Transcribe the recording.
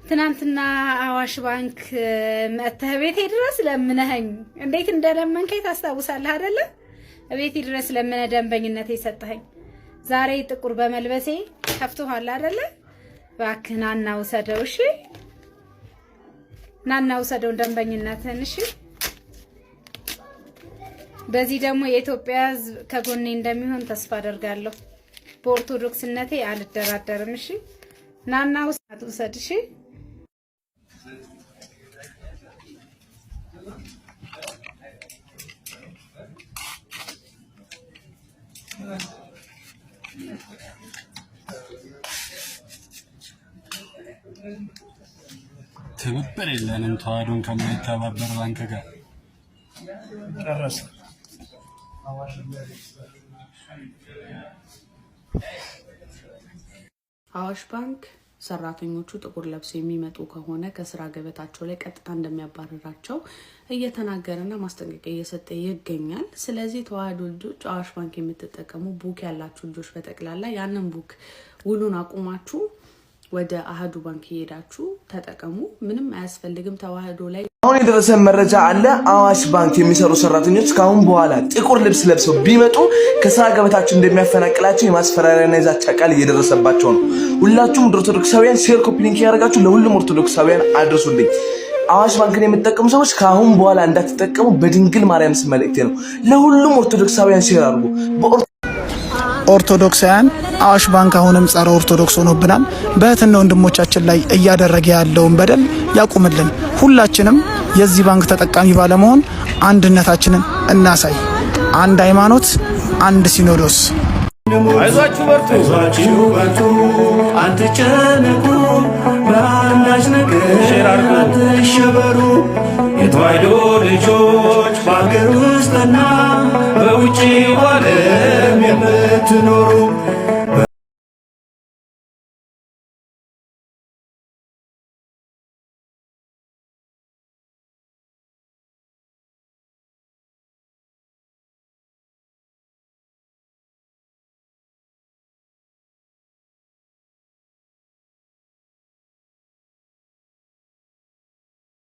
ትናንትና አዋሽ ባንክ መጥተህ ቤቴ ድረስ ለምነኸኝ እንዴት እንደለመንከኝ ታስታውሳለህ አይደለ? ቤቴ ድረስ ለምነህ ደንበኝነት የሰጠኸኝ፣ ዛሬ ጥቁር በመልበሴ ከፍቶሃል አይደለ? እባክህ ናና ውሰደው፣ እሺ? ናና ውሰደው ደንበኝነትህን፣ እሺ? በዚህ ደግሞ የኢትዮጵያ ሕዝብ ከጎኔ እንደሚሆን ተስፋ አደርጋለሁ። በኦርቶዶክስነቴ አልደራደርም። እሺ፣ ናና ውሰድ፣ እሺ። ትብብር የለንም ተዋህዶን ከማይተባበር ባንክ ጋር። ጨረሰ። አዋሽ ባንክ ሰራተኞቹ ጥቁር ለብሰው የሚመጡ ከሆነ ከስራ ገበታቸው ላይ ቀጥታ እንደሚያባርራቸው እየተናገረና ማስጠንቀቂያ እየሰጠ ይገኛል። ስለዚህ ተዋህዶ ልጆች፣ አዋሽ ባንክ የምትጠቀሙ book ያላችሁ ልጆች በጠቅላላ ያንን book ውሉን አቁማችሁ ወደ አህዱ ባንክ እየሄዳችሁ ተጠቀሙ። ምንም አያስፈልግም። ተዋህዶ ላይ አሁን የደረሰ መረጃ አለ። አዋሽ ባንክ የሚሰሩ ሰራተኞች ከአሁን በኋላ ጥቁር ልብስ ለብሰው ቢመጡ ከስራ ገበታቸው እንደሚያፈናቅላቸው የማስፈራሪያና የዛቻ ቃል እየደረሰባቸው ነው። ሁላችሁም ኦርቶዶክሳውያን share፣ copy link እያደረጋችሁ ለሁሉም ኦርቶዶክሳውያን አድርሱልኝ። አዋሽ ባንክን የምትጠቀሙ ሰዎች ከአሁን በኋላ እንዳትጠቀሙ በድንግል ማርያም ስም መልእክቴ ነው። ለሁሉም ኦርቶዶክሳውያን share አድርጉ። ኦርቶዶክሳውያን፣ አዋሽ ባንክ አሁንም ጸረ ኦርቶዶክስ ሆኖብናል። በእህትና ወንድሞቻችን ላይ እያደረገ ያለውን በደል ያቁምልን። ሁላችንም የዚህ ባንክ ተጠቃሚ ባለመሆን አንድነታችንን እናሳይ። አንድ ሃይማኖት፣ አንድ ሲኖዶስ። አይዟችሁ በርቱ፣ አይዟችሁ በርቱ፣ አትጨነቁ፣ በአንዳች ነገር አትሸበሩ። የተዋሕዶ ልጆች በአገር ውስጥና